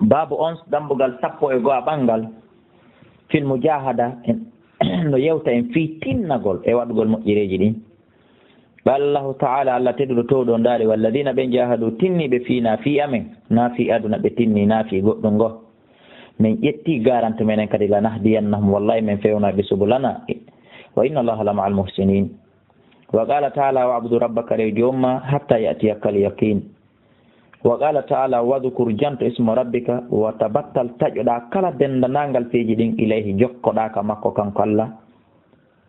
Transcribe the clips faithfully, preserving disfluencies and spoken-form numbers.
Baabu on, dambugal sappo e go'a ɓanngal, fil mujahada, en, no yewta en fii tinnagol e waɗugol moƴƴereeji ɗin. Qala Allahu ta'ala, Allah teɗuɗo towɗo on daali, "Walladina ɓen jahadu tinni ɓe fiina fii amen, na fii aduna ɓe tinni, na fii goɗɗum ngo. Men ƴetti garanti menen kadi, lanahdiyannahum, wallahi men fewna ɓe subulana. Wa inna Allaha la ma'al muhsinin." Wa qala ta'ala, "Wa'budu rabbaka," rew joomma, "hatta ya'tiyakal yaqin." Wa qala ta'ala, "Wadhkur," janto, "isma rabbika," wa tabattal, taƴoɗaa kala denndanangal piiji ɗin, ilayhi, jokkoɗaa ka makko kanko Allah,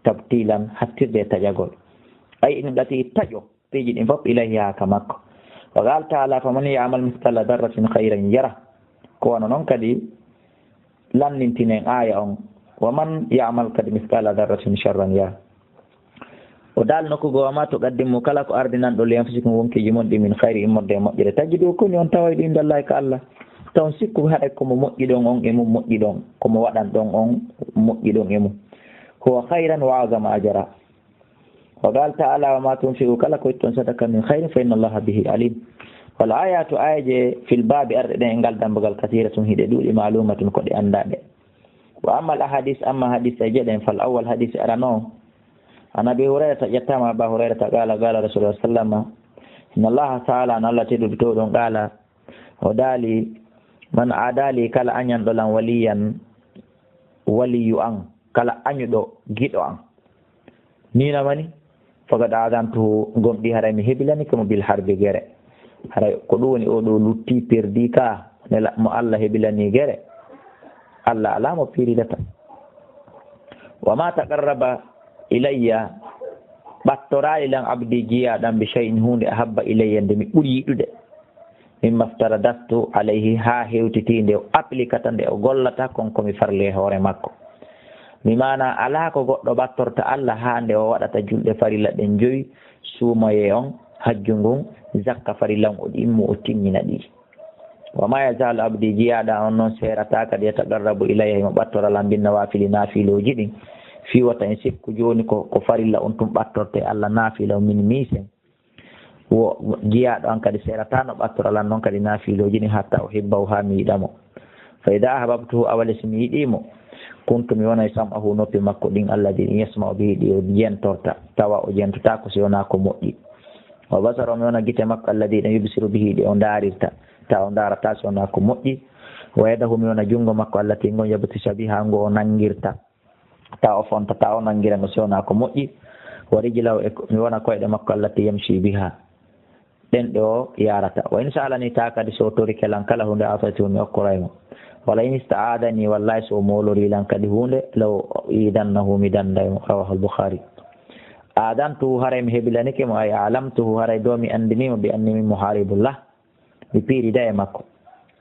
tabtilan, hattirde e taƴagol. Ay, ina ɗati taƴo piiji ɗin fof, ilayhi, haa ka makko. Wa qala ta'ala, "Faman ya'mal mithqala dharratin khayran yarah." Ko wano non kadi lannintinen aaya on, "Wa man ya'mal kadi mithqala dharratin sharran yarah." O daal nokku goo, "Wa ma tuqaddimu," kala ko ardinanɗon, "li anfusikum," wonkiiji mon ɗi, "min khayri," immorde e moƴƴere, "tajidu," koni on tawoyɗo, "indallahi," ka Allah. Taw on sikku haɗa ko mo moƴƴiɗon on e mum moƴƴiɗon, ko mo waɗanɗon on moƴƴiɗon e mum. "Huwa khayran wa a'zama ajra." Wa qala ta'ala, "Wa ma tunfiqu," kala ko itton sadaka, "min khayrin fa inna Allaha bihi alim." Wal ayatu, ayaje, fil babi, arɗe ɗen e ngal dambugal, kathiratun, hiɗe ɗuuɗi, ma'lumatun, ko ɗe anndaɗe. Wa ammal ahadis, amma hadiseeje ɗen, fal awwal, hadis arano, an Abi Hurayrata, ƴettama Aba Hurayrata, qala, qala Rasulullah sallama, "Inna Allaha ta'ala," an Allah teɗuɗo towɗon, qala, o daali, "Man adali," kala añanɗo lan, "waliyan," waliyu an, kala añuɗo giɗo an. Ni na mani, "Faqad aadantuhu," gomɗii haray mi hebilanike mo, "bil harbi," gere. Haray ko ɗum woni oo ɗoo lutti, perdi ka, nela mo Allah hebilanii gere. Allah alaa mo piiridata. "Wa ma taqarraba ilayya," ɓattoraali lan, "abdi," jiyaaɗo an, "bi shay'in," huunde, "ahabba ilayya," nde mi ɓuri yiɗude. "Mimma aftaradtu alayhi," haa hewtitii nde o applikata, nde o gollata kon ko mi farli e hoore makko. Mi maana, alaa ko goɗɗo ɓattorta Allah haa nde o waɗata julɗe farilla ɗen joyi, suumoye on, hajju ngun, zakka farilla on, o ɗimmo o timmina ɗi. "Wa ma yazaalu abdi," jiyaaɗo an on non seerataa kadi, "yataqarrabu ilayya," himo ɓattora lan, "bin nawaafili," naafilooji ɗin, fii wata en sikku jooni ko, ko farilla on tun ɓattorte Allah, naafila o min miisen. Wo jiyaaɗo an kadi seerataano ɓattora lan non kadi naafilooji ɗin, "hatta uhibbahu," haa mi yiɗa mo. "Fa idaa ahbabtuhu," awale si mi yiɗii mo, "kuntu," mi wonay, "sam'ahu," noppi makko ɗin, "alladhi yasma'u bihi," ɗi o jentorta, tawa o jentotaako si wonaa ko moƴƴi. "Wa basarahu," mi wona gite makko, "alladhi yubsiru bihi," ɗe o ndaarirta, tawa o ndaarataa si wonaa ko moƴƴi. "Wa yadahu," mi wona junngo makko, "allati," ngo, "yabtishu biha," ngo o nanngirta, tawa o fontataa, o nanngira ngo si wonaa ko moƴƴi. "Wa rijlahu," e ko, mi wona koyɗe makko, "allati yamshi biha," ɗen ɗe o yaarata. "Wa in sa'alani," taa kadi so o torike lan kala huunde, "a'taytuhu," mi okkoray mo. "Wa la in ista'adani," wallahi so o moolorii lan kadi huunde, "la u'idannahu," mi dannday mo. Rawahul Bukhari. "Aadantuhu," haray mi hebilanike mo, ay a'lamtuhu, haray doo mi anndinii mo, "bi anni min muharibullah," mi piirida e makko.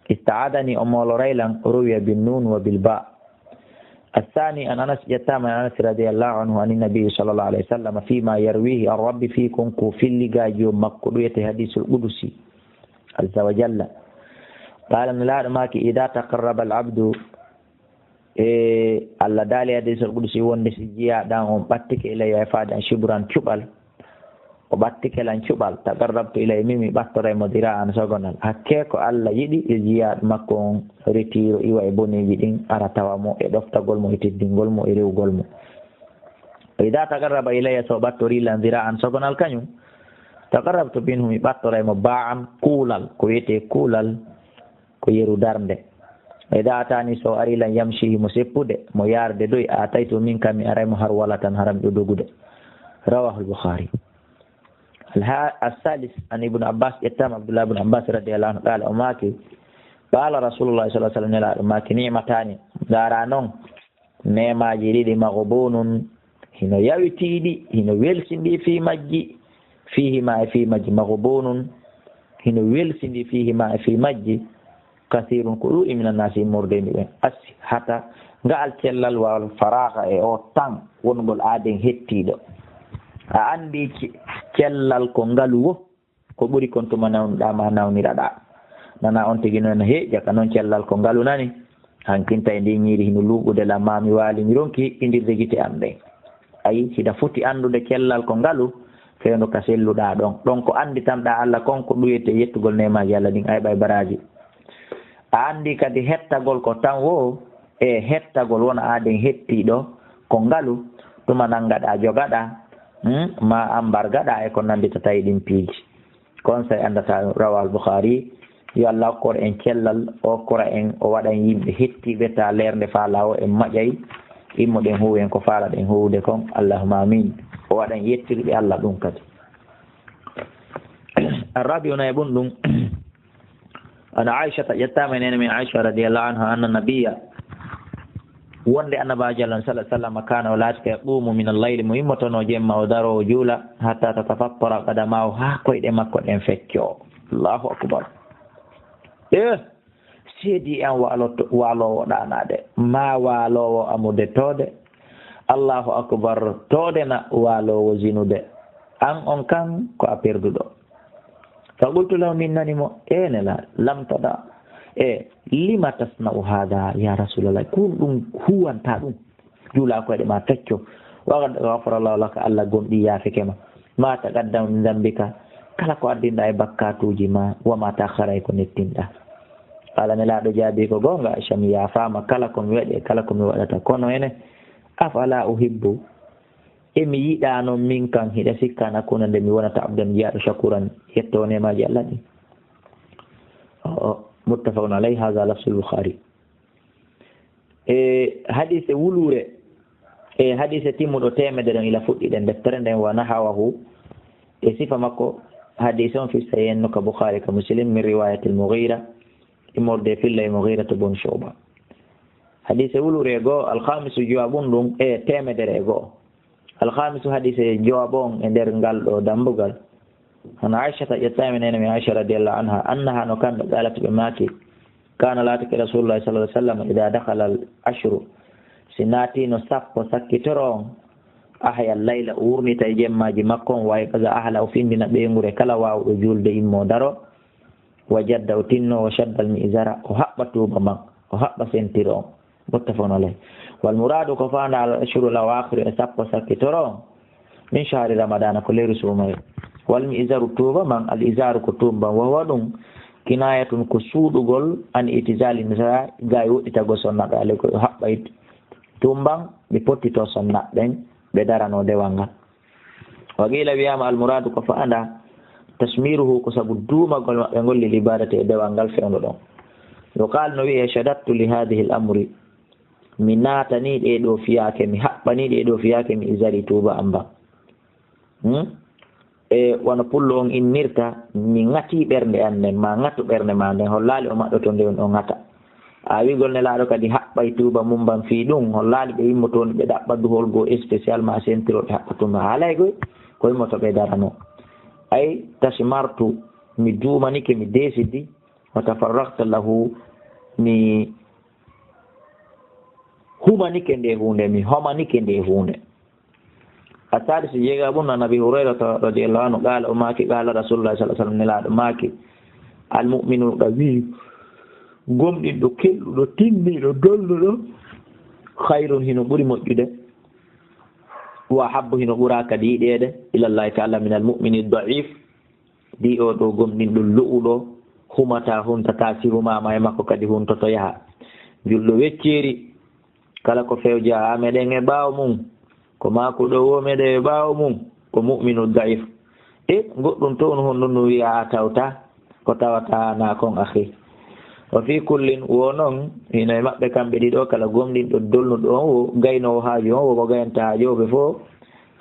"Ista'adani," o mooloray lan, ruwiya bin nun wa bil ba. As-sani, an Anas, ƴettaama e Anas radiyallahu anhu, an Nabi sallallahu alayhi wa sallam, fima yarwihi an Rabbi, fii kon ko filli ga Joomi makko, ɗum wiyetee hadisul qudusi, azza wa jalla. Qala, Nelaaɗo maaki, "Ida taqarraba al abdu," e Allah daali hadisul qudusi wonde, si jiyaaɗo an on ɓattike, "ilayya," e faade an, "shibran," cuɓal, o ɓattike lan cuɓal, "taqarrabtu ilayhi," min mi ɓattoray mo, "dira'an," sogonal. Hakkee ko Allah yiɗi yo jiyaaɗo makko on retiro iwa e boneeji ɗin, ara tawa mo e ɗoftagol mo, e teddingol mo, e rewgol mo. "Wa ida taqarraba ilayya," so o ɓattorii lan, "dira'an," sogonal kañum, "taqarrabtu minhu," mi ɓattoray mo, "ba'an," kuulal, ko wiyetee kuulal, ko yeru darnde. "Wa ida atani," so o arii lan, "yamshi," himo seppude, mo yaarde doy, "ataytu minka," mi aray mo, "harwalatan," hara miɗo dogude. Rawahul Bukhari. Alha-, As-salis, an Ibnu Abbas, ƴettaama Abdullah ibn Abbas radiyallahu anhu, qala, o maaki, qala Rasulullah sallallahu alaihi wasallam, Nelaaɗo maaki, "Ni'matani," ndaara non, neemaaji ɗiɗi, "maghbunun," hino yawitiiɗi, hino welsindii fii majji, "fihima," e fii majji, "maghbunun," hino welsindii, "fihima," e fii majji, "kathirun," ko ɗuuɗi, "minan naasi," immorde e ɓen. Asihata, nga'al cellal, wal faraaga, e o tan wonugol aaden hettiiɗo. A anndi ce-, cellal ko ngalu wo, ko ɓuri kon tuma nawnuɗaa ma nawniraɗaa. Nana on tigi no ena heeƴa ka non cellal ko ngalu nani. Hankinta e ndin ñiiri hino luuɓude la, maa mi waali mi ronki hiɓɓindirde gite an ɗen. Ayi, hiɗa foti anndude cellal ko ngalu, fewndo ka selluɗaa ɗon. Ɗon ko annditanɗaa Allah kon ko ɗuyete yettugol neemaaji Allah ɗin, ay ɓay baraaji. A anndi kadi hettagol ko tan wo, e hettagol wona aaden hettiiɗo ko ngalu, tuma nanngaɗaa jogaɗaa, hmm, ma an mbargaɗaa e ko nannditata e ɗin piiji. Kon say anndata rawal Bukhari, yo Allah okkor en cellal, okkora en, o waɗan yimɓe hettiiɓe ta leernde faalaa o en maƴay, immoɗen huuwen ko faalaɗen huuwude kon, Allahumma amin. O waɗan yettirɓe Allah ɗum kadi. Arrabiuna e ɓun ɗum, ana Aishata ƴettaama e neene men Aisha radiyallahu anha, anna nabiyya, wonde annabaajo Allah sallallahu alaihi wasallam, kana o laatike yaqumu min al-layli, mo immotono jemma o daro o juula, hatta tatafattara qadamahu, haa koyɗe makko ɗen fecco. Allahu akbar. Eh, seedi an waalo-, waaloowo ɗaanaade, ma waaloowo amude toode. Allahu akbar, toode na waaloowo zinude. An on kan ko a perduɗo. Fa qultu lahu, min nani mo, e nela, lam tada. E, lima tasna'u hada ya Rasulallah? Kun ɗum huwanta ɗum. Juula koyɗe ma fecco. Wa qad ghafara Allahu laka, Allah gomɗi yaafike ma. Ma taqaddama min dambika, kala ko addinɗa e bakkatuuji ma, wa ma ta'akhkhara, e ko nettinɗa. Qala, Nelaaɗo jaabi ko goonga, Aisha, mi yaafaama kala ko mi waɗi e kala ko mi waɗata. Kono ene, afala uhibbu, e mi yiɗa noon min kan, hiɗa sikka an akuna nde mi wonata abdan jiyaaɗo shakuran, yetto neemaaji Allah ɗi. O, o, muttafaqun alayhi, haza lafzul Bukhari. E hadise wuluure, e hadise timmuɗo teemedere on ila fuɗɗiɗen deftere nden, wa nahawahu, e sifa makko, hadise on fi sahihen no ka Bukhari ka Muslim, min riwayatil Mughira, immorde filla e Mughira to bun Shu'ba. Hadise wuluure e goo, alkhamisu, juwaabun ɗum e teemedere e goo. Alkhamisu, hadise jowaɓo on e nder ngal ɗo dambugal. Hono Aishata ƴettaama e neene men Aisha radiyallahu anha, annaha no kamɓe qalat ɓe maaki, kana laatake Rasulullah sallallahu alaihi wasallam ida dakhala al ashru, si naatino sappo sakkitoro on, ahya layla, o wurnita e jemmaaji makko on, wa ayqaza ahla, o findina ɓeynguure kala waawɗo juulde immo daro, wa jadda, o tinno, wa shadda al mi'zara, o haɓɓa tuuba man, o haɓɓa sentiro on. Muttafaqun alayh. Wal muradu, ko faanda al ashhurul awakhir, e sappo sakkitoro min shahri ramadana, ko leeru suumayee. Wal mi'zaru, tuuba man, al izaru ko tuumban, wa huwa ɗum kinayatun ko suuɗugol an itizali nisa, gay woɗɗitagol sonnaɓe, ale ko haɓɓay tuumban ɓe pottito sonnaɓe ɓen ɓe darano dewal ngal. Wa qila, wiyaama, al muradu ko faanda tashmiruhu, ko sabu duumagol maɓɓe ngol, lil ibadati, e dewal ngal fewndo ɗon. Yuqal, no wi'e, shadattu li hadhihi al amri, mi naatani ɗe ɗo fiyaake, mi haɓɓani ɗe ɗo fiyaake, mi izari tuuba am ban. Hmm? E wano pullo on innirta, mi ŋati ɓernde an nden, ma ŋatu ɓernde ma nden, hollaali o maɗɗoto nde on o ŋata. A wi'gol Nelaaɗo kadi haɓɓay tuuba mum ban fii ɗum, hollaali ɓe immotooni ɓe ɗaɓɓa duhol goo spécial ma sentiro ɓe haɓɓa tuuba. Haalay koy, ko immoto ɓe darano. Ay, tashmartu, mi duumanike, mi deesidi, wa tafarraqta lahu, mi humanike nde huunde, mi homanike nde huunde. Asadisu, jeegaɓun, an Abi Hurayrata radiyallahu anhu, qala, o maaki, qala Rasulullah sallallahu alaihi wasallam, Nelaaɗo maaki, al mu'minul qawiyyu, gomɗinɗo kelɗuɗo, tinniiɗo, dolnuɗo, khayrun, hino ɓuri moƴƴude, wa ahabbu, hino ɓura kadi yiɗeede, ilallahi ta'ala, min al mu'mini da'if, di o ɗo gomɗinɗo lu'uɗo, humata, huntata, si humaama e makko kadi huntoto yaha. Julɗo wecceeri, kala ko fewja meɗen e ɓaawo mum, ko maakuɗo wo meɗen e ɓaawo mum, ko mu'minu da'if. E goɗɗum toon honɗum no wi'a a tawta, ko tawata na kon, akhi. Wa fi kullin, wo noon, hino e maɓɓe kamɓe ɗiɗo, kala gomɗinɗo dolnuɗo on, wo gaynoowo haaju on, wo mo gaynata haaju o, ɓe fof,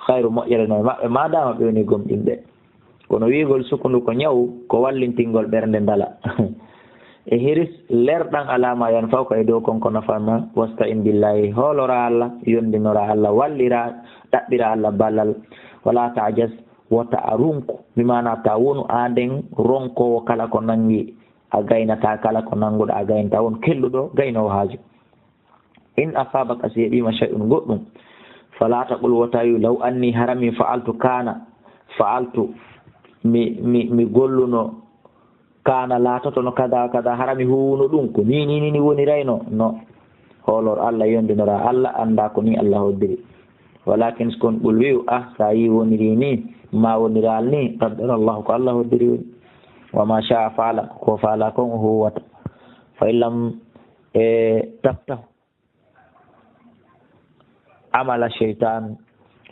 khayru, moƴƴere no e maɓɓe, ma dama ɓe woni gomɗinɓe. Kono wi'gol sukundu ko ñawu, ko wallintingol ɓernde ndala. E hiris, lerɗan alama yan faw ko e dow kon ko nafan ma, wasta'in billahi, hoolora Allah, yondinora Allah, wallira, ɗaɓɓira Allah ballal, wala ta'jaz, wota a runku, bi maana ta wonu aaden ronkoowo kala ko nangi, a gaynata kala ko nanguɗa, a gaynata, won kelluɗo, gaynoowo haaju. In asabaka, si heɓiima shay'un, goɗɗum, fala taqul, wota wi'u, law anni, hara min fa'altu kana, fa'altu, mi, mi, mi golluno, kana, laatotono kada wa kada, hara mi huwuno ɗum, ko ni, ni, ni, ni wonirayno. No, hoolor Allah, yondinora Allah, annda ko ni Allah hoddiri. Walakin, si kon, qul, wi'u, ah, sa yi woniri ni, ma woniral ni, qaddara Allah, ko Allah hoddiri woni. Wa ma sha'a fa'ala, ko faala kon o huwata. Wa in lam, e, taftahu amala shaytan.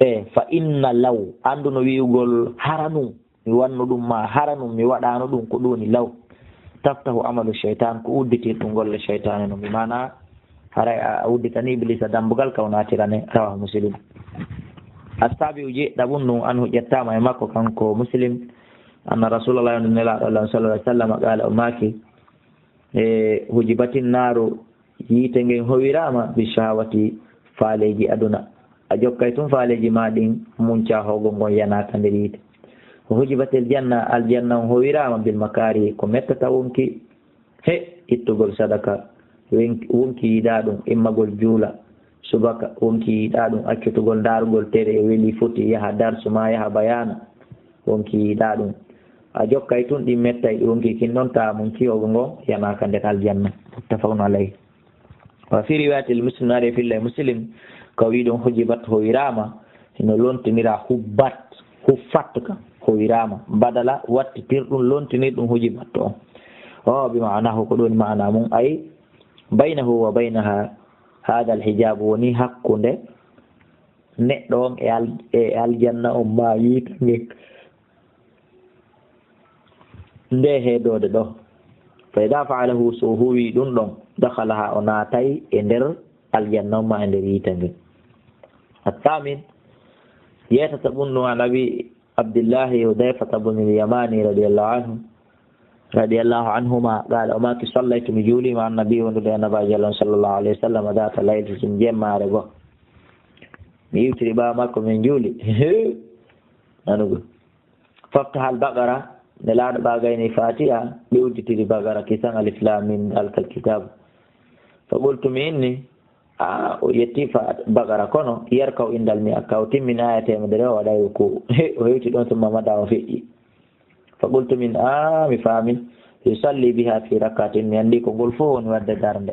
E, fa inna law, annduno wi'ugol haranum, mi wanno ɗum ma haranum, mi waɗano ɗum, ko ɗum woni law. Taftahu amalu shaytan, ko udditirɗum golle shaytane no, bi maana haray a udditani Iblisa dambugal ka o naatirane, rawahu Muslim. Astabi uji ɗaɓun ɗum an hu ƴettama e makko kanko Muslim, anna Rasulallah, on Nelaaɗo Allah sallallahu alaihi wasallam, qala, o maaki, e, hujibatin naaru, yiite ngen howiraama, bi shahawati, faaleeji aduna. A jokkay tun faaleeji ma ɗin, munca hogo ngon yanaaka nder yiite. Wa hujibatil janna, aljanna on howiraama, bil makaari, ko mettata wonki. He, ittugol sadaka, wen-, wonki yiɗa ɗum, immagol juula, subaka, wonki yiɗa ɗum, accutugol ndaarugol tere, e weli foti, yaha darsu ma, yaha bayaana, wonki yiɗa ɗum. A jokkay tun ɗin mettay ɗi wonki kin ɗon, tawa mun kiyogo ngo yanaaka nder aljanna. Muttafaqun alayh. Wa fi riwayatil Muslim, naare filla e Muslim, ka wi'i ɗum hujibat, howiraama, hino lontinira hubbat, huffat ka, howiraama. Badala wattitir ɗum, lontinir ɗum hujibat on. O, bi ma'anahu, ko ɗum woni ma'ana mun, ay, baynahu wa baynaha hadha al hijab, woni hakkunde neɗɗo on e al-, e aljanna on ma yiite ngen. Nde heedoode ɗo. Fa ida fa'alahu, so o huwi ɗum ɗon, dakhalaha, o naatay e nder aljanna on ma e nder yiite ngen. Attamin, yeetata ɗum ɗum, an Abi Abdillahi Hudayfata bun al-Yamani radiyallahu anhu, radiyallahu anhuma, qala, o maaki, sallaytu, mi juuli ma annabi, wondude annabaajo Allah sallallahu alayhi wa sallam, data laylatin, jemmaare go. Mi iwtiri ɓaawo makko, min juuli. Nanugol. Faftaha al-Baqara, Nelaaɗo ɓaagayni Fatiha, ɓe udditiri Baqara, kisan alif lam mim zalikal kitab. Fa qultu, mi inni, a, o yetti fa Baqara, kono yarka'u indal mi'a, ka o timmini aya teemedere o waɗay ruku. He, o hewti ɗon, summa mada, o feƴƴi. Fa qultu, min, a, mi faami, yusalli biha fi rakatin, mi andi ko ngol fof woni wadde darnde.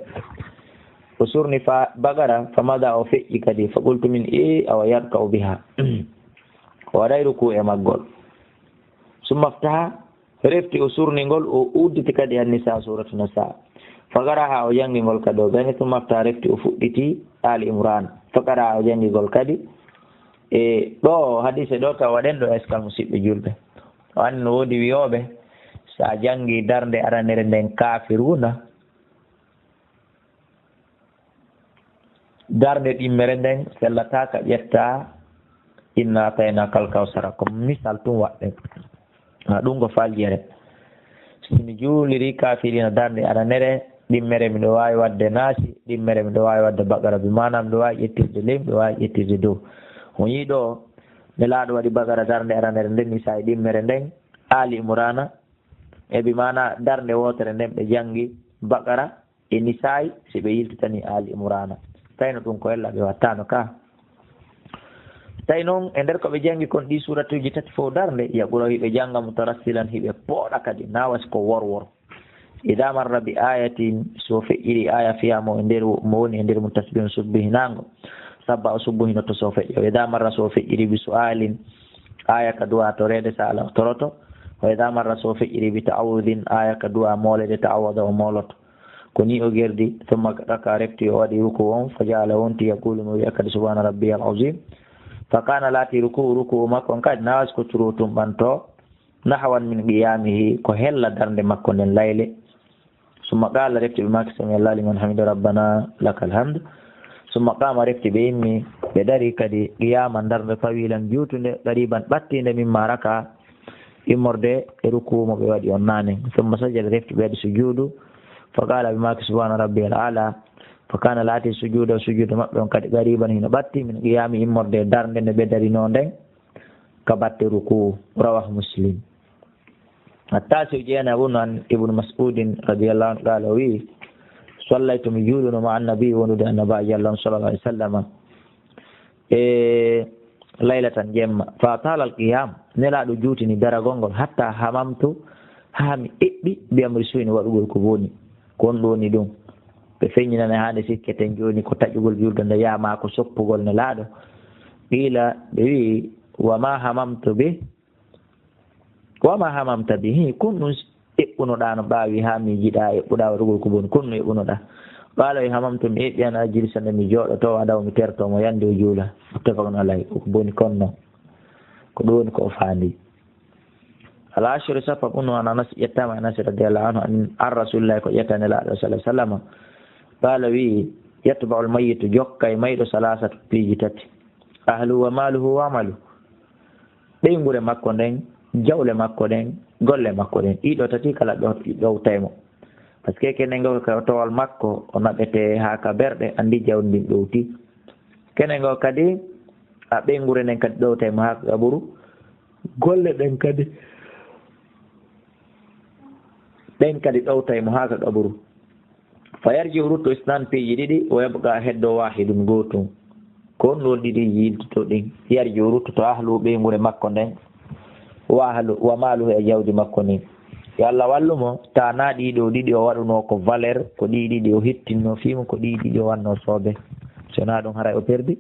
O surni fa Baqara, fa mada, o feƴƴi kadi. Fa qultu, min, e, awa yarka'u biha. O waɗay ruku e maggol. Summa ftaha, refti o surni ngol, o udditi kadi An-Nisa, suratu Nisa. Fa qaraha, o jangi ngol kadi, o gani, summa ftaha, refti o fuɗɗiti Ali Imran. Fa qaraha, o jangi ngol kadi. E ɗo hadise ɗo taw waɗen ɗo eskal, musiɓɓe julɓe. O anndi no woodi wiyooɓe, so a jangi darnde aranere nden Kafiruna, darnde ɗimmere nden sellataaka, ƴetta Inna a'taynaaka al-kawsara. Ko misal tun waɗɗen. A, ɗum ko faljere. Si mi juuliri Kafirina darnde aranere, ɗimmere miɗo waawi waɗde Naasi, ɗimmere miɗo waawi waɗde Baqara. Bi maana miɗo waawi ƴettirde ley, miɗo waawi ƴettirde dow. On yii ɗo, Nelaaɗo waɗi Baqara darnde aranere nden, Nisaa e ɗimmere nden, Ali Imrana, e bi maana darnde wootere nden ɓe jangi Baqara e Nisaa'i, si ɓe yiltitani Ali Imrana. Tawi no ɗum ko ella ɓe wattaano ka. Tawi noon e nder ko ɓe jangi kon ɗi suuratuuji tati fof darnde, yaqra'u hiɓe janga mutarassilan hiɓe pooɗa kadi, na wasi ko worwor. Idha marra bi ayatin, so feƴƴiri aya fiya mo e nder, mo woni e nder mum tasbihun subbihinaango. Sabba o subbuhinoto so feƴƴo. Idha marra so feƴƴiri bi su'alin, aya ka du'a toreede sa ala o toroto. Wa idha marra so feƴƴiri bi ta'awudin, aya ka du'a moolede ta'awada o mooloto. Ko ni o gerdi, thumma raka refti o waɗi ruku on, fa ja'ala wonti yaqulu no wi'a kadi subhana rabbiyal azim. Fa kana laati ruku, ruku makko on kadi na wasi ko turu tumɓanto. Nahwan min qiyamihi, ko hella darnde makko nden layle. Summa qala, refti ɓe maaki, sami Allahu liman hamida, rabbana lakal hamd. Summa qama, refti ɓe immi, ɓe dari kadi qiyaman darnde tawilan juutunde, qariban ɓattiinde, mimma raka, immorde e ruku mo ɓe waɗi on naane. Summa sajada, refti ɓe waɗi sujuudu. Fa qala, ɓe maaki, subhana rabbiyal ala. Fa kana, laati sujuuda, sujuudu maɓɓe on kadi qariban hino ɓatti, min qiyami, immorde e darnde nde ɓe darino nden. Ka batte ruku, rawahu Muslim. Attaasi o jeenaɓun an Ibnu Mas'udin radiyallahu anhu qala, o wi'i, sallaytu, mi juuluno ma annabi, wondude annabaajo Allah on sallallahu alaihi wasallam, e laylatan jemma, fa atala al qiyam, Nelaaɗo juutini daragol ngol, hatta hamamtu, haa mi eɓɓi, bi amri su'in, waɗugol ko boni. Ko on ɗoni ɗum. Ɓe feññinane haa nde sikketen jooni ko taƴugol julde nde, yaa ma ko soppugol Nelaaɗo. Qiila, ɓe wi'i, wa ma hamamtu bi, wa ma hamamta bi, hi, kun ɗum eɓɓunoɗaa no ɓaawi haa miijiɗaa eɓɓuɗaa waɗugol ko boni, kon no eɓɓunoɗaa. Qaala, wi, hamamtu, mi eɓɓi an ajlisa nde mi jooɗotoo, wa adaw, mi tertoo mo yande o juula. Muttafaqun alayh. Ko boni kon non. Ko ɗum woni ko o faandi. Al ashru, sappo ɓuno an Anas, ƴettaama Anas radiyallahu anhu, an, an Rasulillahi, ko ƴetta Nelaaɗo sallallahu alaihi wasallam. Qaala, wi, yatba'ul mayyitu, jokka e mayɗo, salasatu, piiji tati. Ahlu wa maluhu wa amalu. Ɓeynguure makko nden, jawle makko ɗen, golle makko ɗen. Ɗiɗo tati kala ɗo-, ɗowtay mo. Parce que kene ngo ka towal makko, o naɓete haa ka berɗe, andi jawdi ndin ɗowti. Kene ngo kadi, a ɓeynguure nden kadi ɗowtay mo haa ka qaburu. Golle ɗen kadi, ɗen kadi ɗowtay mo haa ka qaburu. Fa yarji'u, rutto, isnan, piiji ɗiɗi, wa yabqa, heddo, wahidun, gootun. Ko on ɗon ɗiɗi yiltoto ɗin. Yarji'u, ruttoto, ahlu, ɓeynguure makko nden, wa ahlu, wa maluhu, e jawdi makko ndin. Yo Allah wallu mo, ta na ɗii ɗoo ɗiɗi o waɗunoo ko valeur, ko ɗii ɗiɗi o hittinno fii mum, ko ɗii ɗiɗi o wanno soobe. So na ɗum haray o perdi.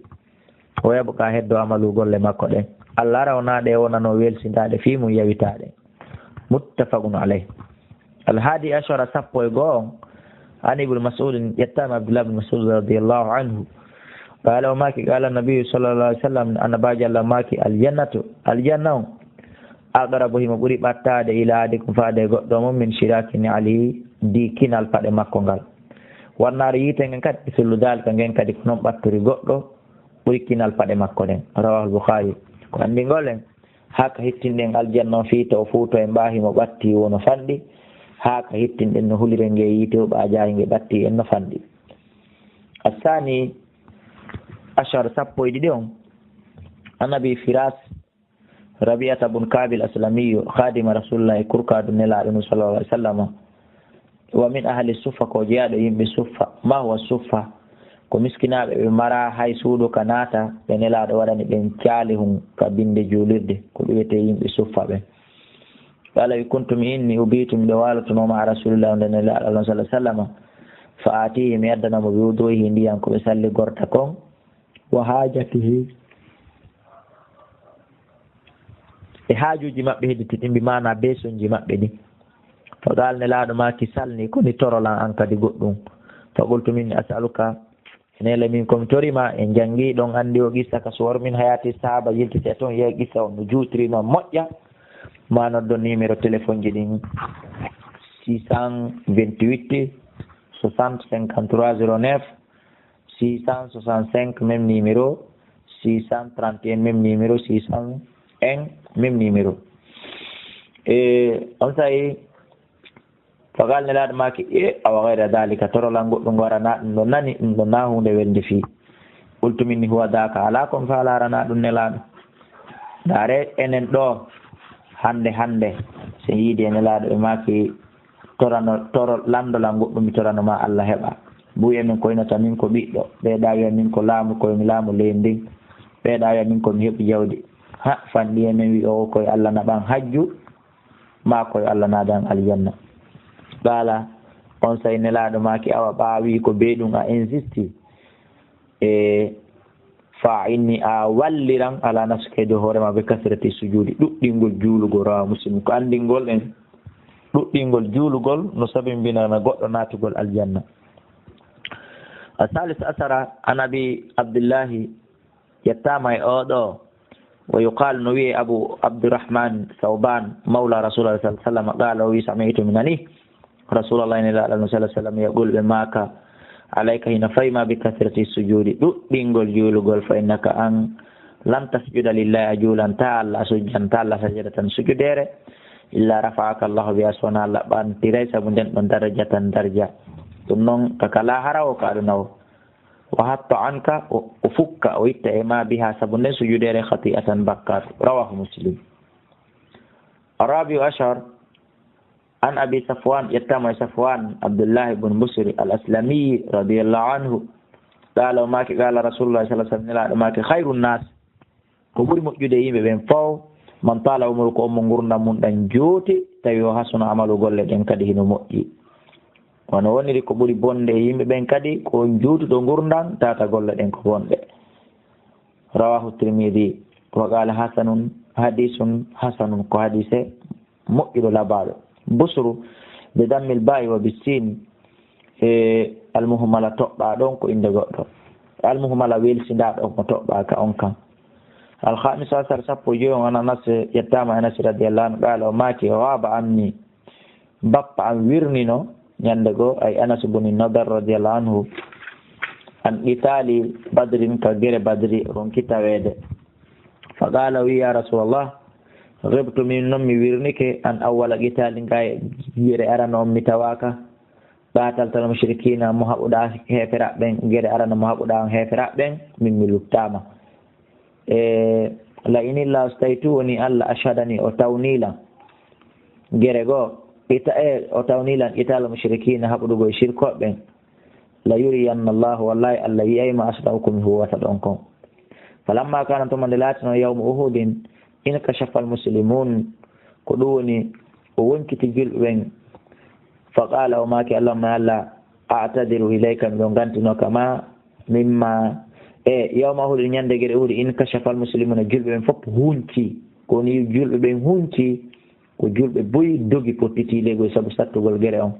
Wa yabqa, heddo, amalu, golle makko ɗen. Allah ara o na ɗe wonano welsindaaɗe fii mum, yawitaaɗe. Muttafaqun alayh. Al hadi ashara, sappo e go'o on, an Ibn Mas'ud, ƴettaama Abdullah ibn Mas'ud radiyallahu anhu. Qaala, o maaki, qaala Nabiyyu sallallahu alaihi wasallam, Annabaajo Allah maaki, al jannatu, aljanna on, aqrabu, himo ɓuri ɓattaade, ila ahadikum, faade e goɗɗo mon, min shiraki ni'alihi, di kinal paɗe makko ngal. Wan naaru, yiite ngen kadi, mithlu dhalika, ngen kadi ko non ɓattiri goɗɗo, ɓuri kinal paɗe makko ɗen. Rawahul Bukhari. Ko anndi ngol en, haa ka hittinɗen aljanna on fii taw fuuto en ɓaahi mo ɓatti wono fanɗi, haa ka hittinɗen no hulire nge yiite o ɓaajaahi nge ɓatti en no fanɗi. Assaani ashar, sappo e ɗiɗi on, an Abi Firas, Rabi'ata bun Ka'bil Aslamiyu, khadima Rasulullah, e kurkaadu Nelaaɗo no sallallahu alaihi wasallam. Wa min ahli suffa, ko jeyaaɗo yimɓe suffa. Ma huwa suffa? Ko miskinaaɓe ɓe maraa hay suudu ka naata, ɓe Nelaaɗo waɗani ɓen caalihun ka binde juulirde, ko ɓe wiyetee yimɓe suffa ɓen. Qala, wi, kuntu, mi inni, ubitu, miɗo waalotonoo ma Rasulillah, nde Nelaaɗo Allah sallallahu alaihi wasallam. Fa atihi, mi addana mo, bi wudu'ihi, ndiyan ko ɓe salli gorta kon. Wa hajatihi, e haajuuji maɓɓe hedditi ɗin, bi maana beesonji maɓɓe ɗin. Fa qaala, Nelaaɗo maaki, salni, ko ni torolan an kadi goɗɗum. Fa qultu, min as'aluka, Neela min ko mi tori ma, en janngi ɗon anndi o qissa ka Suwar min Hayati Sahaba, yiltete ton, yi'a qissa on no juutiri, no moƴƴa. Ma noddon numéro téléphone ji ɗin, six cent vingt-huit, soixante, cinquante-trois, zéro neuf, six cent soixante-cinq, même numéro, six cent trente et un, même numéro, six cent un, même numéro. E on saa'i, fa qaala, Nelaaɗo maaki, e awa ghayra dhalika, torolan goɗɗum ngo aranaa ɗum ɗo nani, ɗum ɗo na huunde welnde fii. Qultu minni, huwa dhaka, alaa ko mi faalaa aranaa ɗum Nelaaɗo. Ndaare enen ɗo, hannde, hannde, so yiidi e Nelaaɗo ɓe maaki, torano, toro, lanndo lan goɗɗum mi torano ma Allah heɓa. Buy emin koynata min ko ɓiɗɗo, ɓe ɗa wi'a min ko laamu, ko mi laamu leydi ndin, ɓe ɗa wi'a min ko mi heɓu jawdi. Ha, fanɗi emin wi'o ko e Allah naɓan hajju, ma ko e Allah naadan aljanna. Qaala, on saa'i Nelaaɗo maaki, awa ɓaawi ko bee ɗum a insisti. E Fa inni, a walliran ala nafsika, e dow hoore ma, bi kasrati sujudi, ɗuɗɗingol juulugol, rawahu Muslim. Ko anndingol en, ɗuɗɗingol juulugol no sabimbinana goɗɗo naatugol aljanna. Asalis asara, an Abi Abdillahi, ƴettaama e oo ɗoo, wa yuqaalu, no wi'ee Abu Abdurrahman Sawban, mawla Rasulullah sallallahu alaihi wasallam, qaala, o wi'i, sami'tu, mi nani, Rasulallah, Nelaaɗo Allah sallallahu alaihi wasallam, yaqul, ɓe maaka, alayka, hino fawi ma, bi kasrati sujudi, ɗuɗɗingol juulugol, fa innaka, an, lan tasjuda lillahi, a juulantaa Allah, a sujjantaa Allah sajadatan, sujudeere, illa rafa'aka Allahu biha, so wonaa Allah ɓantiray sabu nden ɗon darajatan, darja. Ɗum non ka, ka laahara o, ka aduna o. Wa hatta anka, o, o fukka, o itta e ma, biha, sabu nden sujudeere, khati'atan, bakkaatu. Rawahu Muslim. Arabi'u ashar, An Abi Safwan, ƴettaama e Safwan, Abdullahi ibn Busri al-Aslami, radiyallahu anhu. Qaala, o maaki, qaala Rasulullah sallallahu alaihi wasallam, Nelaaɗo maaki, khairun nas, ko ɓuri moƴƴude e yimɓe ɓen fow, man tala umruhu, ko on mo ngurndan mun ɗan juuti, tawi o hasuna amalu, golle ɗen kadi hino moƴƴi. Wano woniri, ko ɓuri bonde e yimɓe ɓen kadi, ko on juutuɗo ngurndan, tata golle ɗen ko bonɗe. Rawahu Tirmidhi, wa qaala hasanun, hadisun hasanun, ko hadise moƴƴuɗo labaaɗo. Busru, bi dammil ba'i wa bissin, e almuhmala toɓɓa ɗon ko innde goɗɗo. Almuhmala welsinda ɗon mo toɓɓaka on kan. Al-khamisu asar, sappo e jowi on, an Anas, yettama Anas radiyallahu anhu, qala, o maaki, ghaba anni, bappa am wirnino, ñande goo, ay Anas bun Nadar radiyallahu anhu, an qitali Badrin, ka gere Badri, ronki taweede. Fa qala, wi, ya Rasulallah, ghibtu, min non mi wirnike, an awwala qitali, nga e gere arano on mi tawaka. Qataltal mushrikina, mo haɓuɗa heeferaɓe ɓen, gere arano mo haɓuɗa on heeferaɓe ɓen, min mi luttama. E, la in Illahu, so tawi tun woni Allah, ashhadani, o tawnilan. Gere goo, ita-, e, o tawnilan qital mushrikina, haɓuɗugol shirkoɓe ɓen. La yuriyanna Allahu, wallahi Allah yi'ay ma asna'u, ko mi huwata ɗon kon. Falamma kana, tuma nde laatino yawmu Uhudin, inkashafa al-muslimun, ko ɗum woni o wonkiti julɓe ɓen. Fa qala, o maaki, Allahumma, ya Allah, a'tadiru ilayka, miɗo gantino ka ma, mimma, e yawma Uhudin, ñande gere Uhudi, inkashafa al-muslimuna, julɓe ɓen fof hunci, ko woni julɓe ɓen hunci, ko julɓe buy dogi pottiti ley goy sabu sattugol gere on.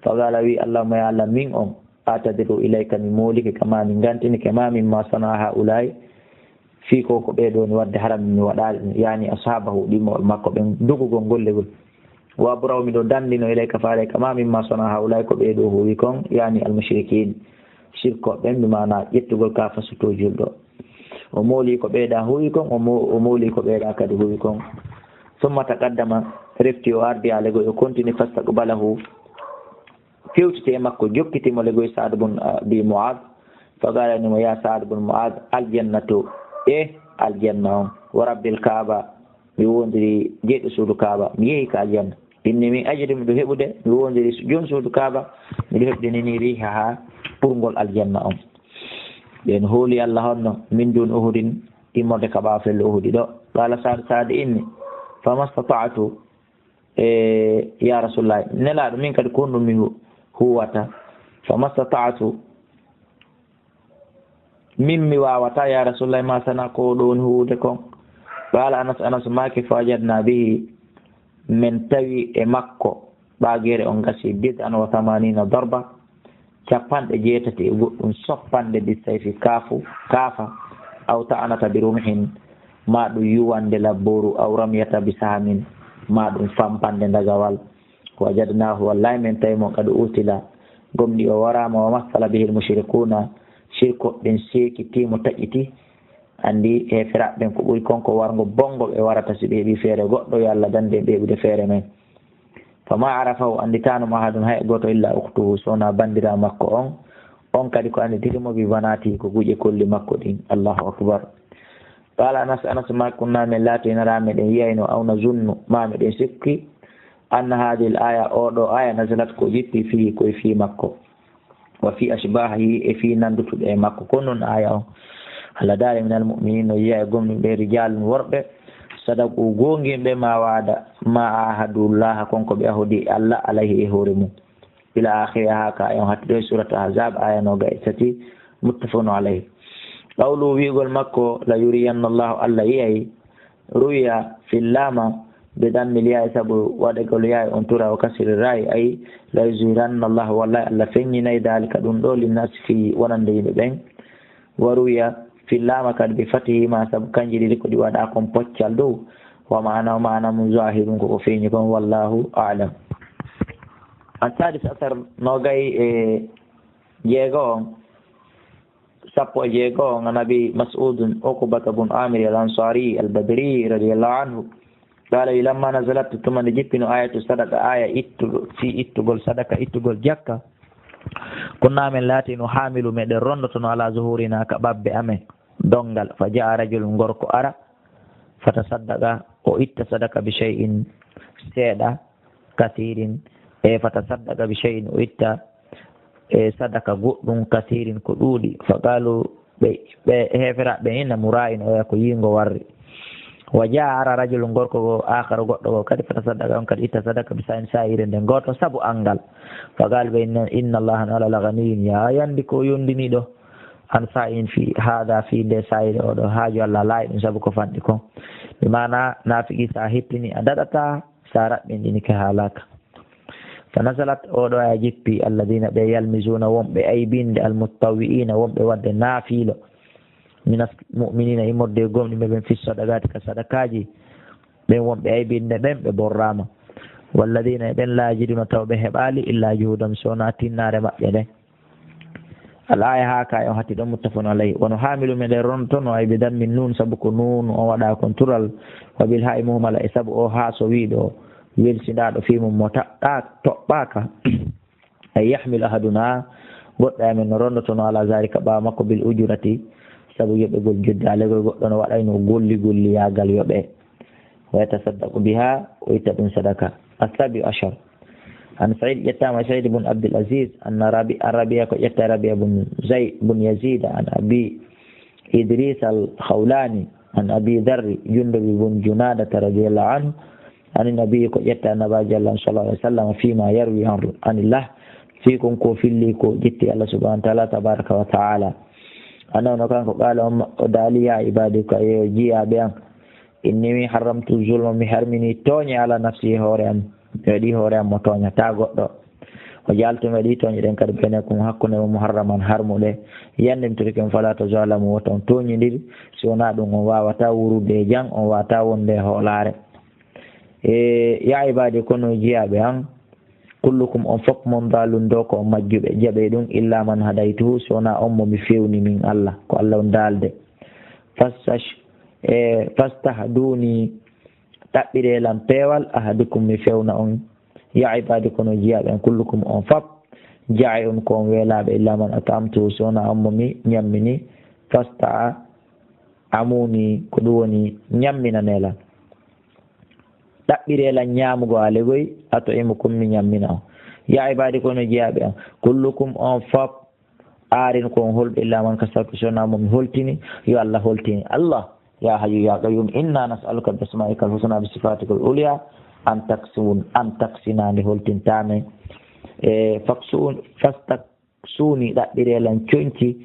Fa qala, wi, Allahumma, ya Allah, min on, a'tadiru ilayka, mi moolike ka ma, mi gantinike ma, mimma sana'a ha'ula'i, fii ko, ko ɓee ɗoo ni wadde haram mi waɗaali ɗum, yani ashabahu, ɗimmoɓe makko ɓen, dogugol gollegol. Wa abra'u, miɗo dandino, ilayka, faalay ka ma, mimma sana'a ha'ula'i, ko ɓee ɗoo huwi kon, yani al-mushrikin, shirkoɓe ɓen, bi maana ƴettugol ka fasutoo julɗo. O mooli ko ɓee ɗaa huwi kon, o mo-, o mooli ko ɓee ɗaa kadi huwi kon. Summa taqaddama, refti o ardi ale goy, o continue, fastaqbalahu, fewtiti e makko, jokkiti mo le goy Sa'd bun, ah, Abi Mu'adh. Fa qala, ni mo, ya Sa'd bun Mu'adh, aljannatu, e aljanna on, wa rabbil Kaaba, mi wondiri jeyɗo suudu Kaaba, mi yehi ka aljanna. Inni min ajidu, miɗo heɓude, mi wondiri su-, jom suudu Kaaba, miɗo heɓude nini riihaha, ɓurngol aljanna on. Ɓen hooli Allah honno, min dun Uhudin, immorde ka ɓaawo fello Uhudi ɗo. Qala Sa'd, Sa'd inni, famastata'tu, e, ya Rasulullah, Nelaaɗo, min kadi ko honɗum mi hu-, huwata? Famastata'tu, min mi waawata, ya Rasulullah, ma sana ko ɗo woni huwude kon. Qala Anas, Anas maaki, fa wajadna bihi, min tawi e makko, ɓaa gere on gasi, bid'an wa thamanina darba, capanɗe jeetati e goɗɗum soppanɗe, bi sayfi, kaafu, kaafa, aw ta'anata bi rumhin, ma ɗum yuwande labbooru, aw ramyata bi sahmin, ma ɗum fampande ndagawal. Wajadnahu, wallahi min tawi mo, qad utila, gomɗi o waraama, wa massala bihi al-mushrikuna, shirkoɓe ɓen seekiti mo, taƴiti. Anndi heeferaaɓe ɓen ko ɓuri kon ko warngo bonngo ɓe warata si ɓe heɓii feere goɗɗo, yo Allah danndu en ɓe heɓude feere men. Fama arafahu, annditaano mo ahadun, hay gooto, illa ukhtuhu, so wonaa banndiraa makko on. On kadi ko annditiri mo bi banati, ko guƴe kolli makko ɗin. Allahu akbar. Qala Anas, Anas maaki, kunna, min laati, nara, meɗen yi'ayno, aw nazunnu, ma meɗen sikki, anna hadhihi al-aya, oo ɗoo aya, nazalat, ko jippi, fihi, ko e fii makko. Wa fi ashbahihi, e fii nanndutuɗo e makko. Ko non aya on. Allah daali, minal mu'minin, no yi'a e gomɗinɓe, rijalun, worɓe, sadaqu, goongii ɓe, ma wa'ada, ma ahadullaha, kon ko ɓe ahodi Allah alayhi, e hoore mum. Ila akhiri, haa ka aya on hatti ɗo e surat Ahzab, aya noga e tati, muttafaqun alayhi. Qawlu, wi'ugol makko, la yuriyanna Allahu, Allah yi'ay, ruwiya, fillama, bi dammil ya'i, sabu waɗagol ya'i on tura, o kasiri ra'i, ay, la yuzhiranna Allah, wallahi Allah feññinay dalika ɗum ɗo, linnasi fii wonande yimɓe ɓen. Wa ruwiya, fillama kadi bi fatihi ma, sabu kanji ɗiɗi ko ɗi waɗa kon poccal dow. Wa maana, o maana mum zahirun, ko ko feeñi kon, wallahu a'lam. An sadis asar, nogay e jeego on. Sappo e jeego on, an Abi Mas'udin Uqbata bun Amir al-Ansari al-Badri radiyallahu anhu. Qala, wi, lamma nazalat, tuma nde jippino ayatu sadaqa, aya ittuɗo, fii ittugol sadaqa, ittugol jakka. Kunna, min laatino, hamilu, meɗen rondotono, ala zuhurina, ka ɓabbe amen, dongal. Fa ja'a rajulun, gorko ara, fatasaddaqa, o itta sadaqa, bi shay'in, seeɗa, kasirin, e fatasaddaqa bi shay'in, o itta, e, sadaka goɗɗum, kasirin, ko ɗuuɗi. Fa qalu, ɓe, ɓe heeferaaɓe ɓen inna mura'in, oya ko yiingo warri. Wa jaa, ara, rajulun, gorko goo, aakharu, goɗɗo goo kadi, fatasaddaqa, on kadi itta sadaka, bi sa'in, sa'ire nden gooto, sabu anngal. Fa qalu, ɓe inna, inna Allaha, no Allah, la ghaniyyun, ya yandi ko yondiniiɗo, an sa'in, fi hada, fi nde sa'ire, oɗo haaju Allah laayi ɗum, sabu ko fanɗi kon. Bi maana, naafiki, sa hettini, a daɗata, Sa raɓɓinɗinike, haalaaka. Fa nazalat, oo ɗoo aaya jippi, alladina, ɓe, yalmizuna, wonɓe aybinde, almutawwi'ina, wonɓe waɗde naafiilo, min almu'minina, immorde e gomɗinɓe ɓen, fi sadaqaati, ka sadakaaji, ɓen wonɓe aybinde ɓen, ɓe borraama. Walladina, e ɓen, laa yajiduna, taw ɓe heɓaali, illa juhudahum, so wonaa tinnaare maɓɓe nden. Al aaya haa kaay on hatti ɗon, muttafaqun alayhi. Wono haamilu meɗen rontono, ay bi dammi nuun, sabu ko nuun on waɗaa kon tural, wa bil haa'i muhmala, e sabu o haa so wiiɗo welsindaaɗo fii mum mo taɗɗaa-, toɓɓaaka. Ay yahmil ahaduna, goɗɗo e amen no rondotono ala zalika ɓaawo makko bil ujurati, sabu yoɓegol joddi, alegol goɗɗo no waɗayno golli golliyaagal yoɓe. Wa yatasaddaqu biha, o itta ɗum sadaka. Asabi ashar. An Said, ƴettaama Said bun Abdul Aziz, anna Rabi-, an Rabia, ko ƴetta Rabia bun Zayd bun Yazid, an Abi Idris al Khawlani, an Abi Dharr Jundubi bun Junadata radiyallahu anhu, an Nabi, ko ƴetta Nabaajo Allah sallallahu alaihi wasallam, fima yarwi an, anillah, fii kon ko filli ko ƴetti Allah subhanahu wa ta'ala, tabaraka wa ta'ala. Annahu no kanko qala, on o daali, ya ibadi, ko yo jiyaaɓe an, inni mi harramtu zulma, mi harmini tooñe ala nafsi e hoore am. Mi waɗi hoore am mo tooñataa goɗɗo. O jaaltu mi waɗi tooñe ɗen kadi baynakum hakkunde mo muharraman harmuɗe. Yande mi torike on fala tazalamu, wota on tooñindir. Si wonaa ɗum on waawataa wuurude e jam, on waawataa wonde e hoolaare. E ya ibadi, kono jiyaaɓe an, kullukum on fof mon daalun ɗo ko on majjuɓe, jaɓe ɗum illa man hadaytuhu, si wonaa on mo mi fewni min Allah, ko Allah on daalde. Fastash-, e, fastahduni, ɗaɓɓiree lan peewal, ahadukum mi fewna on. Ya ibadi, kono jiyaaɓe an, kullukum on fop, jaa'i'un ko on weelaaɓe, illa man at'amtu, si wonaa on mo mi ñammini, fasta'amuni, ko ɗum woni ñamminanee lan. Ɗaɓɓiree lan ñaamugo alegoy, at'imukum mi ñammina on. Ya ibadi, kono jiyaaɓe an, kullukum on fop, aarin ko on holɓe, illa man kasawtu, si wonaa mo mi holtini, yo Allah holtini. Allah, ya hayyu ya qayyum, inna nas'aluka bi asma'ika al-husna bi sifatika al-ulya, an taksun, an taksina nde holtintaa men. E, faksun, fastaksuni, ɗaɓɓiree lan conci,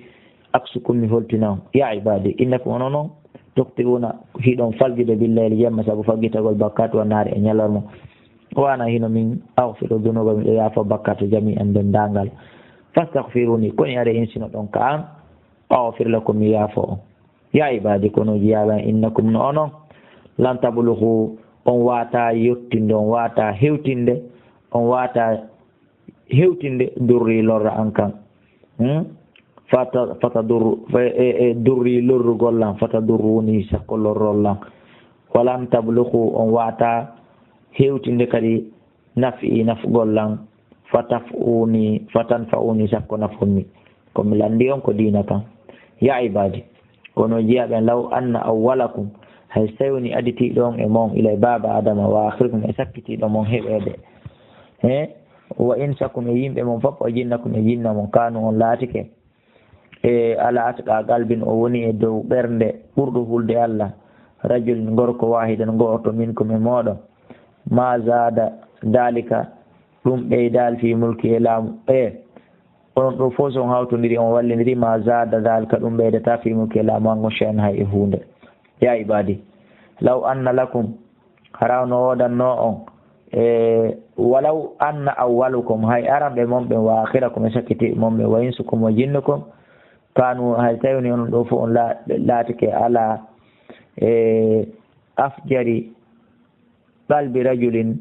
aksukum mi holtina on. Ya ibadi, innakum onon on, tukhti'una, hiɗon faljude bil layli jemma sabu faggitagol bakkaatu, wan nahari e ñalorma. Wa ana hino min aghfiru dhunuba, miɗo yaafo bakkaatu jami'an denndaangal. Fastaghfiruni, koni are insino ɗon ka an, aghfir lakum, mi yaafo on. Ya ibadi, kono jiyaaɓe an, innakum no onon, lan tablughu, on waawataa yottinde, on waawataa hewtinde, on waawataa hewtinde durri lorra an kan. Hmm? Fata, fata durru, fa-, e, e, durri lorrugol lan, fata durruni sakko lorrol lan. Walan tablughu, on waawataa hewtinde kadi naf'i nafgol lan, fataf'uni, fatanfa'uni sakko nafon mi. Ko mi landi on ko diina kan. Ya ibadi, kono jiyaaɓe an, law anna awwalakum, hay so tawi woni aditiiɗo on e mon, ilay baaba Adama, wa akhirakum e sakkitiiɗo mon heɓeede. He? Wa insakum e yimɓe mon fop, wa jinnakum e jinna mon, kanu on laatike. E ala atqa qalbin, o woni e dow ɓernde ɓurɗo hulde Allah. Rajul, gorko, wahidan, gooto, minkum e mooɗon. Ma zada dalika, ɗum ɓeydaali fi mulki e laamu. E onon ɗo fof so on hawtondiri, on wallindiri, ma zada dalika, ɗum ɓeydataa fi mulki e laamu an ngon shay'an hay e huunde. Ya ibadi, law anna lakum, hara no woodanno on, e, walaw anna awwalukum, hay aranɓe mon ɓen, wa akhirakum e sakkitiiɓe mon ɓen, wa insukum wa jinnukum, kanu, hay tawi woni onon ɗo fof on la-, laatike ala, e, afjari qalbi rajulin,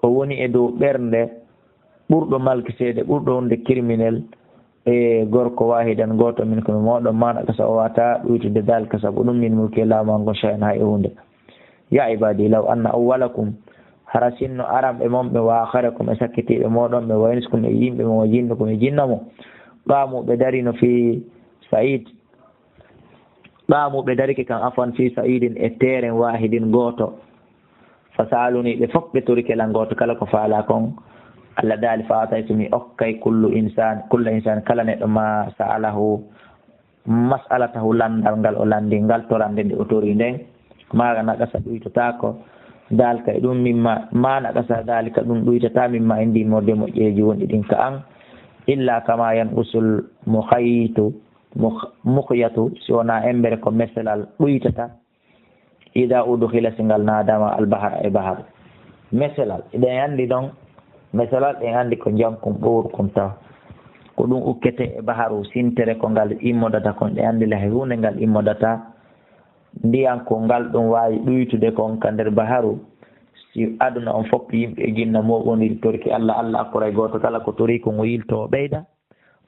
o woni e dow ɓernde ɓurɗo malkiseede, ɓurɗo wonde criminel, e gorko wahidan, gooto minkum e mooɗon, ma naqasa, o waawataa ɗuytude dalika sabu ɗum, min mulki e laamu an ngon shay'an hay e huunde. Ya ibadi, law anna awwalakum, hara sinno aranɓe mon ɓe, wa akhirakum e sakkitiiɓe mooɗon ɓe, wa insakum e yimɓe mon, wa jinnakum e jinna mon, qamu, ɓe darino, fi sa'id, qamu, ɓe darike kan, afwan, fi sa'idin, e terrain wahidin gooto. Fa sa'aluni, ɓe fof ɓe torike lan gooto kala ko faalaa kon. Allah daali, fa ataytu, mi okkay kullu insan, kulla insan, kala neɗɗo, ma sa'alahu, mas'alatahu, lanndal ngal o lanndi ngal, torande nde o tori nden. Ma naqasa, ɗuytotaako, dalika e ɗum, mimma, ma naqasa dalika, ɗum ɗuytataa, mimma indi, morde moƴƴereeji wonɗi ɗin ka an, illa kama yanqusul mukhaytu, mukh-, mukhyatu, si wonaa embere ko meselal ɗuytata, ida udkhila, si ngal naadaama, al bahra, e baharu. Meselal, eɗen anndi ɗon, meselal, ɗen anndi ko njankun ɓowru kun tawa. Ko ɗum ukkete e baharu sintere ko ngal immodata kon, ɗen anndi la hay huunde ngal immodata. Ndiyan ko ngal ɗum waawi ɗuytude kon ka nder baharu, si aduna on fof yimɓe e jinna mooɓondiri torki Allah, Allah akkoray gooto kala ko torii ko ngo yiltoo ɓeyda.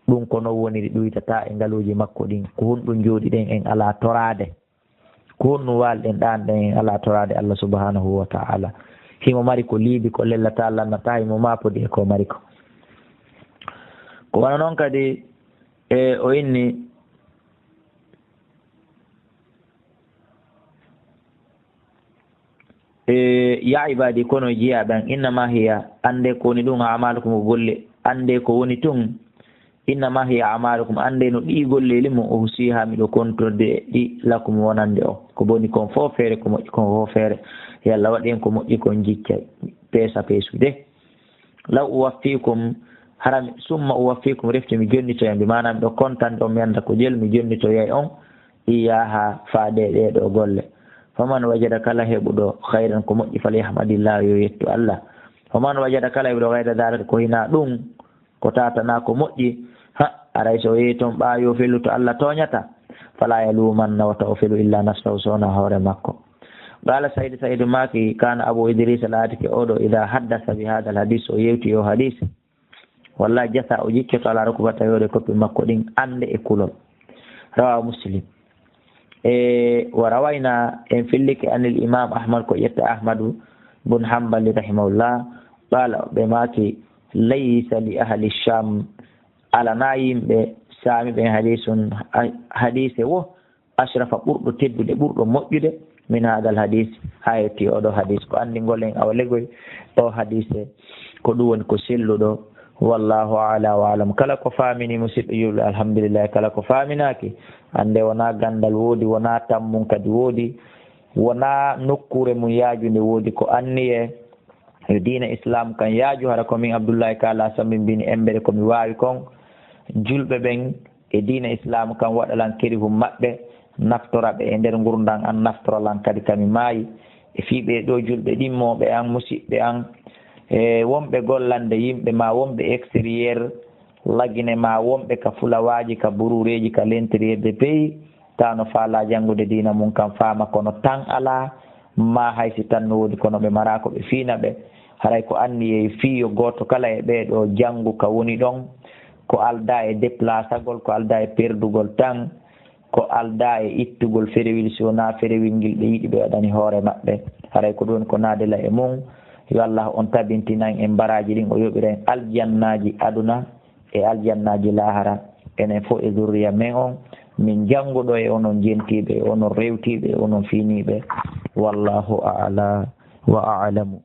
Ɗum ko non woniri ɗuytata e ngaluuji makko ɗin. Ko honɗum njooɗiɗen en alaa toraade? Ko honɗum waalɗen ɗaanɗen en alaa toraade Allah subhanahu wa ta'ala? Himo mari ko liibi, ko lellata, lannata, himo maapodi e ko mari ko. Ko wano non kadi, e, o inni, E, ya ibadi, kono e jiyaaɓe an, innama hiya, annde ko woni ɗum, amalukum, ko golle, annde ko woni tun, innama hiya amalukum, annde no ɗi golleeli mon, uhsiha, miɗo kontorde ɗi, lakum, wonande on. Ko boni kon fof feere, ko moƴƴi kon fof feere. Yo Allah waɗ en ko moƴƴi kon jikka, peesa peesude. Law uwaffikum, hara mi, summa uwaffikum, refti mi jonnitoyay, bi maana miɗo kontande on, mi annda ko jelu, mi jonnitoyay on, iyaha, faade e ɗee ɗoo golle. Faman wajada, kala heɓuɗo, khayran, ko moƴƴi, falyahmadillah, yo yettu Allah. Faman wajada, kala heɓuɗo, ghayra dhalika, ko hinaa ɗum, ko tatanaa ko moƴƴi, ha, aray so o yehi toon ɓaayo felu to Allah tooñata, fala yalumanna, wata o felu illa nafsahu, so wonaa hoore makko. Qala Sayyid, Sayyid maaki, kana Abu Idris al-Atiki, oɗo, idha haddasa bi hadha al-hadith, o yewti o hadith, walla jasa o jiccoto ala rukbata, yoɗe koppi makko ɗin, annde e kulol. Rawahu Muslim. E, wa rawayna, en fillike anil Imam Ahmad, ko ƴetta Ahmadu bun Hanbali rahimahullah, qala, ɓe maaki, laysa li ahli Sham, alana yimɓe Saami ɓen hadisun, ha-, hadise wo, ashrafa, ɓurɗo teddude, ɓurɗo moƴƴude, min hadal hadis, ha yetti oɗo hadis. Ko anndingol en awa legoy o hadise, ko ɗum woni ko selluɗo. Wallahu a'la wa a'lam. Kala ko faamini, musidɓe julɓe, alhamdulillah. Kala ko faaminaaki, annde wonaa ganndal woodi, wonaa tammun kadi woodi, wonaa nokkuure mum yaajunde woodi. Ko anniye yo diina Islam kan yaaju, hara ko min Abdullahi Kala Sambi mbini embere ko mi waawi kon. Julɓe ɓen e diina Islam kan waɗa lan kerihun maɓɓe, naftora ɓe e nder ngurndan an, naftora lan kadi ka mi maayi. E fii ɓee ɗoo julɓe ɗimmooɓe an, musiɓɓe an, e wonɓe gollande yimɓe maa wonɓe extérieur, lagine maa wonɓe ka fulawaaji, ka buruureeji, ka l'intérieur de pays, tawa no faalaa janngude diina mum kan faama, kono tan alaa, maa hay si tan no woodi, kono ɓe maraa ko ɓe fiina ɓe. Haray ko anniyee fii yo gooto kala e ɓee ɗoo janngu ka woni ɗon, ko aldaa e deplasagol, ko aldaa e perdugol tan, ko aldaa e ittugol ferewil, si wonaa ferewil ngil ɓe yiɗi ɓe waɗani hoore maɓɓe. Haray ko ɗum ko naadela e mum, yo Allah on tabintinan en baraaji ɗin, o yoɓira en aljannaaji aduna e aljannaaji laahara, enen fof e zurriya men on, min jannguɗo e onon jentiiɓe, e onon rewtiiɓe, e onon fiiniiɓe. Wallahu a'la wa a'lamu.